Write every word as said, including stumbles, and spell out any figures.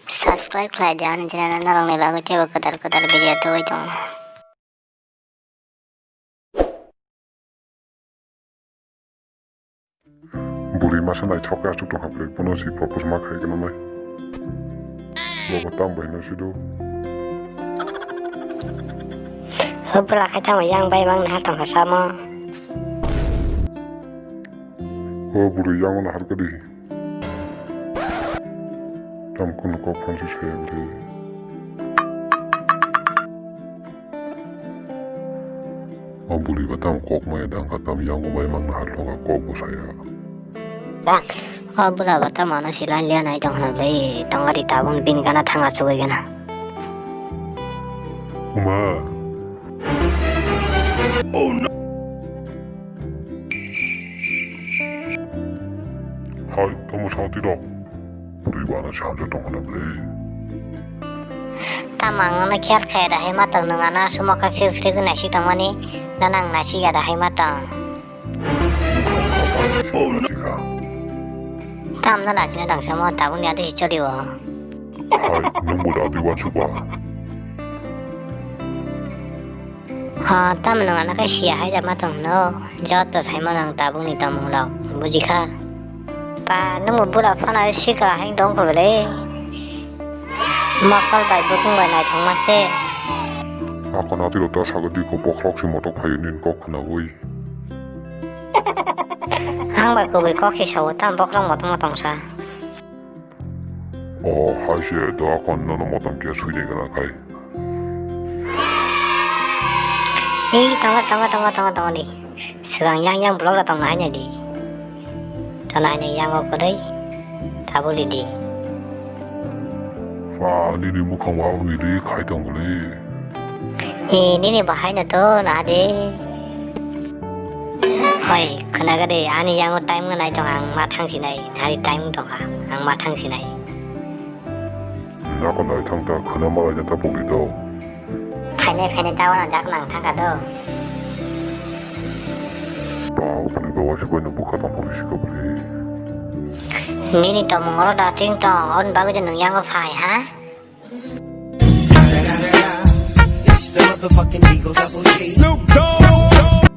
Subscribe khlai di ani channel, norokni bagwi teibo kwtal kwtal video tubui tongo. Bwrwi masa naithok khe achuk tongkha bwlwi, bono si propose ma khai gwnanai. Bobo tamo bai hino sido. O bwla khai tamo yang bai mang naha tongkha samo. O bwrwi yang no har kadi. Tam kunu kok phan se saya bwrwi. O bwrwi ba tam kok maya dang kha, tam yango mai mang naha thok kha, kok bo saya. O bwla ba tam ano si line liya nai tong hwnwi tongo di, tabuk bini gana thang achugwi gana. Uma. Hai, tamo sautwi rok. Bwrwi bana samjak tong hwnwi bwle. Tamo ang nono khiyal khe da hai ma tong, nwng ano sumo kha phir phir gwi naisik tongmani, nono ang naisik ya da hai ma tong. Tam no nachina dang samo, tabuk ni adi choli o. Hai, nwng bo da di wansuk ba. Ha, tamo nwng ano khe siya hai da ma tong no. Joto saimano ang tabukni tongmung rok, buji kha. Pa, nwng bo bura phano sikla hai dong kho le. Mokol bai bukung bai naithok ma se. Ako nati rota saga di ko bokhorok si motok phayo nin kok khna ui. Ang bai kubui kok si sao, tam bokhorok motok motok sa. O hai se do, akon nono motom khe sui de gana khai. Ei, tongo, tongo, tongo, tongo, tongo di. Swkang yang yang block rok tongna hai nai di. Tongna hai nai yang o kwrwi. Tabuk di di. Fa, nini mukhang wa uni di khai tong le. E, nini bo haino to naha de. Hoi, khwnaga de, ani yango time no nai tong, ang ma thang sinai, hari time tong kha, ang ma thang sinai. Nako nai thang ta, khwna malai ta pokri do. Phainai, phainai, ta wana jak nang thang kha do. Pa, upni bawa si koino bukha tong pokri si kopli. Nini tomung oro da ting tong, on bagwi de nung yango phai, ha? It's the motherfucking Eagle Double G. Snoop Dogg.